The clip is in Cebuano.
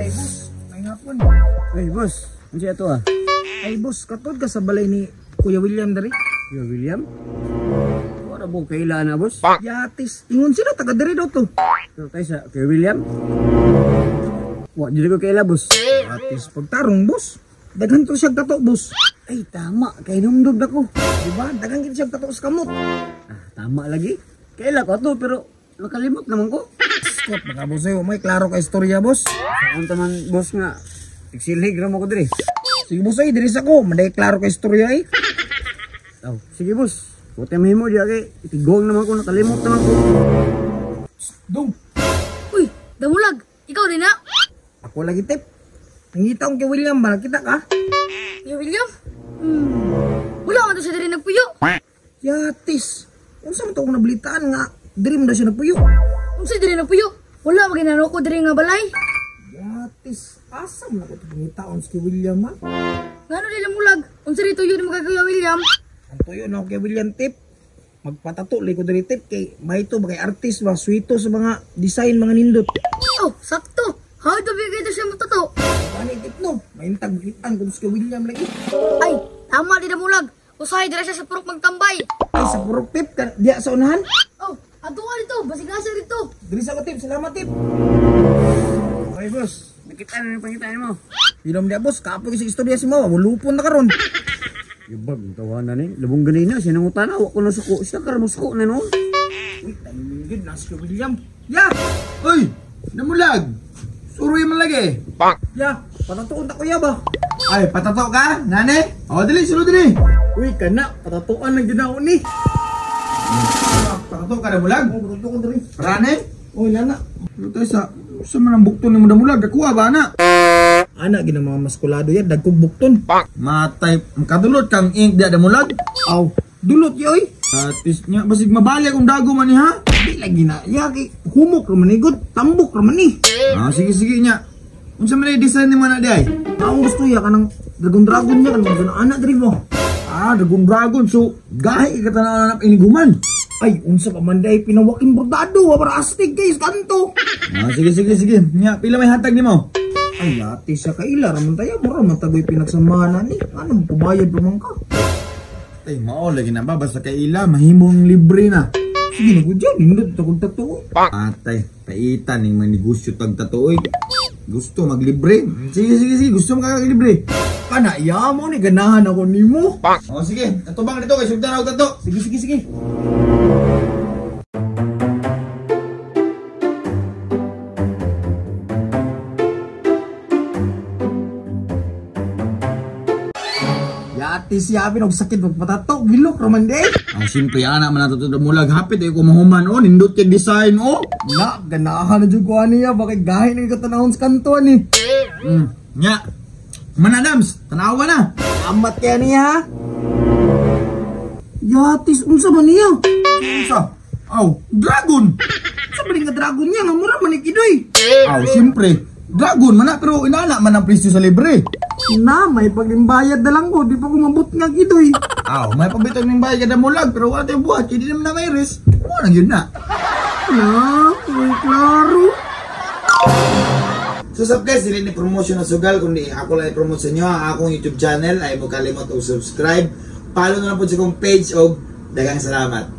Ay boss, may hapon. Ay boss, unsa ato ah? Ay boss, katod ka sa balay ni Kuya William diri. Kuya William? Wala mo kaila na boss? Yatis, ingon sila taga diri daw to. Pero tayo sa Kuya William? Wa jud ko kaila boss. Yatis, pagtarong boss. Daghan to siya tato boss. Ay tama, kay numdum na ko. Diba? Daghan gid siya tato sa kamot. Ah, tama lagi. Kaila ko ato pero nakalimot naman ko. Stop, baka boss ayo, may klaro ka istorya boss. Saan ta man boss nga tigsilhig ra mo ko diri. Sige boss ay, diri sa ko, maday klaro ka istorya eh. Aw, sige boss. Buti mahimo diya kay itigong naman ko, nakalimot naman ko. Dong, Uy, damulag. Ikaw din na. ako lagi tip. Nangita kong kay William ba, nakita ka? Kuya William? Wala man to siya diri nagpuyo. Yatis, unsa man to akong nabalitaan nga, diri man daw siya nagpuyo. Unsa diri nagpuyo? Wala man ginano ko diri nga balay. Yatis, asa man ako ito pangitaon si kay William ha? Ngano di damulag? Unsa ri tuyo nimo kay Kuya William? Ang tuyo na ako kay William tip. Magpatato ko diri tip kay may ito ba kay artist ba suwito sa mga design mga nindot. Oh, sakto. How do bigay to siya matato? Ani tip no, maintag gitan ko si kay William lagi. Ay, tama di damulag. Usahay dira siya sa purok magtambay. Ay sa purok tip kan diya sa unahan. Oh, adto ka dito, basig nasa dito. Diri sa ko tip, salamat tip. Okay boss, nakita na yung pangitaan mo. Ilom diya boss, kapoy sa istorya si Mawa, mulupon na karon. Yubag, tawanan ni. Labong ganina, siya nangutana, wa ko na suko. Siya karon mo suko na noon. Uy, timing gid na si kay William. Ya, Uy! Namulag! Suroy man lagi! ya, patatuon ta kuya ba? Ay, patato ka, nane? O, dili, sulod dili! Uy, kana, patatuan lang gid ako ni. Patato ka, namulag? Oh, patatuon diri. Rane? Uy, nana. Ano tayo sa man ang bukton ni mo namulag? Nakuha ba, na? Ana gid ang mga maskulado yan, dagkog bukton. Matay, kadulot kang ink diya damulag. Aw, dulot yoy. Atis niya, basig mabali akong dago man ni ha? Di lagi na, ya kay humok ra man ni gud, tambok ra man ni. Ah, sige, sige niya. Unsa man design ni man na di ay? Ang gusto ya kanang dragon dragon niya kanang mga anak diri mo. Ah, dragon dragon. So, gahi ka tanaw na iniguman. Ay, unsa pa man day pinawaking bordado, wa para astig guys kanto. Ah, sige, sige, sige. Nya, pila may hatag nimo? Ay, ate siya kaila ra man tayo, mura man tagoy pinagsamahan ni. Anong pubayad pa man ka? Ay, mao lagi na ba basta kay ila mahimong libre na. Sige na gud yan, nindot ta kog tattoo. Atay, paitan ning mga negosyo tag tatuoy. Gusto maglibre. Sige, sige, sige, gusto mo kakaglibre. Kana iya mo ni ganahan ako nimo. Oh, sige, atubang dito kay sugdan ako tato. Sige, sige, sige. Yati siya og sakit magpatato, gilok ra man day. Ah, siyempre ana man nato mulag hapit ay ko mahuman oh, nindot kay design oh. Na, ganahan na jud ko ani ya, bakit gahi na katanahon sa kanto ani. Nya. Man Adams, tanawa na. Amat kaya niya. Yatis, unsa man niya? Unsa? Aw, dragon. Unsa ba nga dragon niya nga mura man ni Kidoy? Aw, siyempre. Dragon man na pero inana man ang presyo sa libre. Na, may paglimbayad na lang ko, di pa ko mabot nga Kidoy. Aw, may pabitag ning bayad kada mulag pero wala tayong buhat, hindi naman na may risk. Mo nang yun na. Na, uy, klaro. So sab guys, dili ni promotion na sugal kundi ako lang i-promote sa inyo ang akong YouTube channel. Ay mo kalimot og subscribe. Follow na lang po sa akong page og daghang salamat.